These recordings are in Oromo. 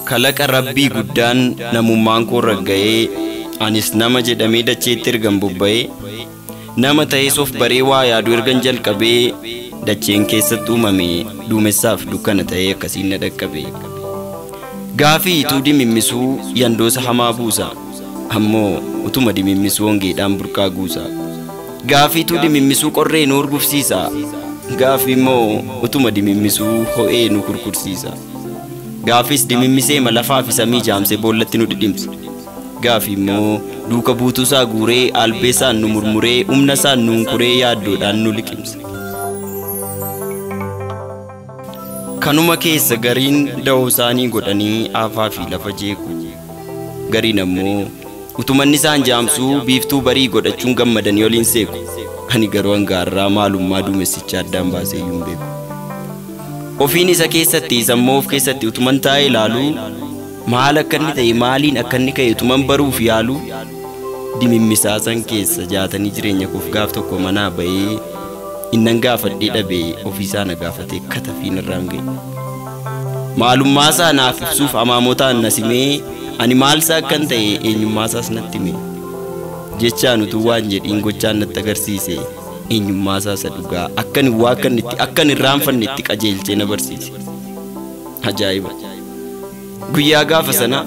Kalaqa Rabbii guddaan namummaan koo ragga'ee anis nama jedhamee dacheetti ergan bobba'ee nama ta'ees of baree waa yaaduu ergan jalqabee dacheen keessatti uumame duumessaaf dukkana ta'ee akkasiin na dhaqqabe. Gaafii ituu dimimmisuu yandoosa hamaa buusa ammoo utuma dimimmisuu hongeedhaan burqaa guusa. Gaafii ituu dimimmisuu qorree nu urgufsiisa. Gaafii immoo utuma dimimmisuu ho'ee nu kurkursiisa. Gaafis dimimmisee lafaa fi samii jaamsee boollatti nu dhidhimsa. Gaafii immoo duuka buutuusaa guuree albeessaan nu murmuree humna isaan nuun kuree yaaddoodhaan nu liqimsa. Kanuma keessa gariin da'oo isaanii godhanii aafaa fi lafa jeequ. Gariin ammoo utumanni isaan jaamsuu biiftuu barii godhachuun gammadanii oliin seequ. Ani garuu hangaarraa maalummaa duumessichaa addaan baasee iyyuu hin beeku. Ofiin isa keessatti sammuu of keessatti utuman taa'ee ilaalu maal akka inni ta'e maaliin akka inni ka'e utuman baruuf yaalu dimimmisaa san keessa jaatanii jireenya koof gaaf tokko manaa ba'ee innan gaafadhee dhabee ofiisaa na gaafatee katafiin irraan ga'e. Maalummaa isaa naaf ibsuuf amaamotaan na simee ani maal isaa akkan ta'e eenyummaa isaas natti hime. Jechaan utuu waan jedhiin gochaan natti agarsiise eenyummaa isaa isa dhugaa akkan waa akkan itti akkan irraanfanne itti qajeelchee na barsiise. Ajaa'iba! Guyyaa gaafa sana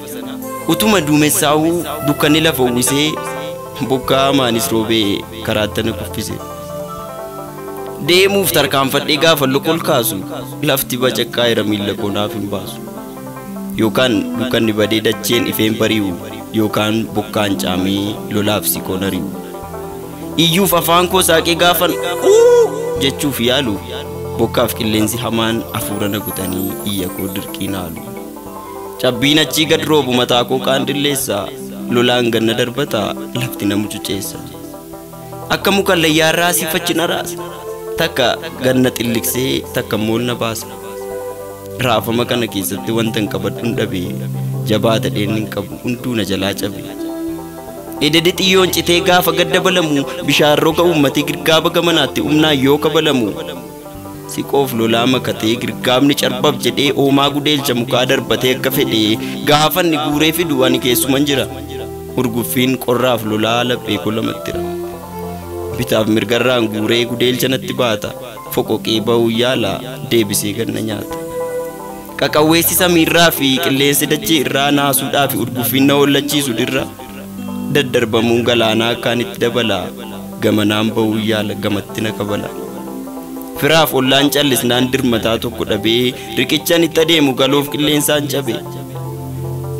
utuma duumessaa'uu dukkanni lafa uwwisee bokkaa hamaanis roobee karaatti na kuffise. Deemuuf tarkaanfadhee gaafa loqol kaasu lafti bacaqqaa miilla koo naaf hin baasu. Yookaan dukkanni badee dacheen ifeen bari'u yookaan bokkaan caamee lolaaf siqoon ari'u. Iyyuuf afaan koo saaqee gaafan jechuuf yaalu bokkaaf qilleensi hamaan hafuura na kutanii iyya koo dirqiin haalu. Cabbiin achii gad roobu mataa koo qaandilleessa lolaan ganna darbata lafti na mucuceessa. Akka muka layyaarraa siifachi na raasa takka ganna xilliqsee takka immoo na baasa. Raafama kana keessatti wanta hin qabadhu dhabe jabaa ta'een hin qabu hunduu na jalaa cabe. Ededi xiyyoon citee gaafa gad dabalamu bishaan roga uummatee girgaaba gamanaatti humnaan yoo kabalamu. Siqoof lolaa makatee girgaabni carbab jedhee oomaa gudeelcha mukaa darbatee akka fedhee gaafa inni guuree fidu ani keessuman jira. Urguffiin qorraaf lolaa laphee koo lamattira. Bitaaf mirgarraan guuree gudeelcha natti baata. Foqoqee ba'uu yaala deebisee ganna nyaata. Qaqawweessi samiirraa fi qilleensi dachee irraa naasuudhaa fi urguffiin na hollachiisu dirra. Daddarbamuun galaanaa akkaan itti dabala. Gamanaan ba'uu yaala gamatti na kabala. Firaaf ollaan callisnaan dirmataa tokko dhabee riqichaan itti adeemu galoof qilleensaan cabe.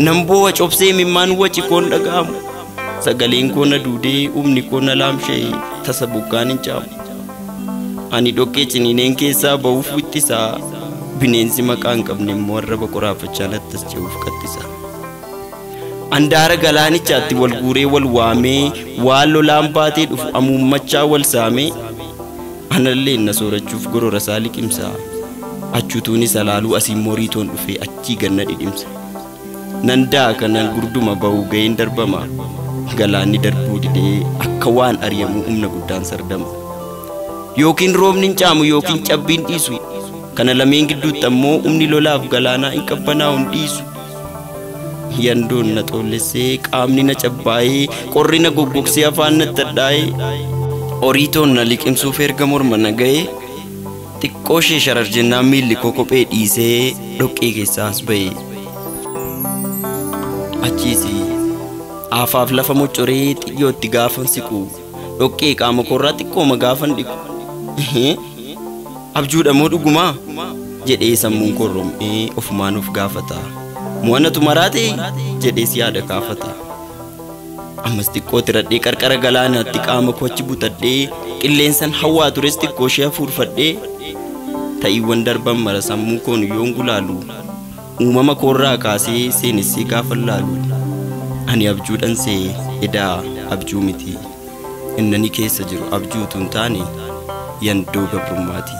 Nan boo'a cobsee mimmaan waci koon dhaga'amu. Sagaleen koo na duudee humni koo na laamsha'e tasa bokkaan hin caamu. Ani dhoqqee ciniineen keessaa ba'uuf wixxisaa. Bineensi maqaa hin qabne immoo arraba qoraafachaa nattas ce'uuf qaxxisa. Andaara galaanichaatti wal guuree wal waamee waan lolaan baatee dhufu amuummachaa wal saamee anallee na soorachuuf gorora isaa liqimsa. Achuutuunis alaaluu asiin moriitoon dhufee achii ganna dhidhimsa. Nan daaka nan gurduma ba'uu ga'een darbama. Galaanni darbuu didee akka waan ari'amuu humna guddaan sardama. Yookiin roobni hin caamu yookiin cabbiin dhiisu. Kana lameen gidduutti ammoo humni lolaaf galaanaa hin qabbanaa'u hin dhiisu. Yandoon na xollessee qaamni na cabbaa'ee qorri na goggogsee afaan natti hadhaa'ee horiitoon na liqimsuuf erga morma na ga'ee xiqqoo ishee sharar jennaan miilli koo kophee dhiisee dhoqqee keessaa as ba'e. Achiis aafaaf lafa moccoree xiyyootti gaafan siqu dhoqqee qaama koorraa xiqqooma gaafan dhiqu. Abjuudha moo dhugumaa jedhee sammuun koo rom'ee ofumaan of gaafata. Mo'anatu maraate jedhees yaada kaafata. Ammas xiqqoo tiradhee qarqara galaanaatti qaama koo achi butadhee qilleensan hawwaa tures xiqqoo ishee hafuurfadhee ta'iiwwan darban mara sammuu koon yoon gulaalu uumama koorraa kaasee seenessee gaafa laalu ani abjuudhaan see edaa abjuu miti innani keessa jiru abjuutu hin taane yandoo gabrummaati.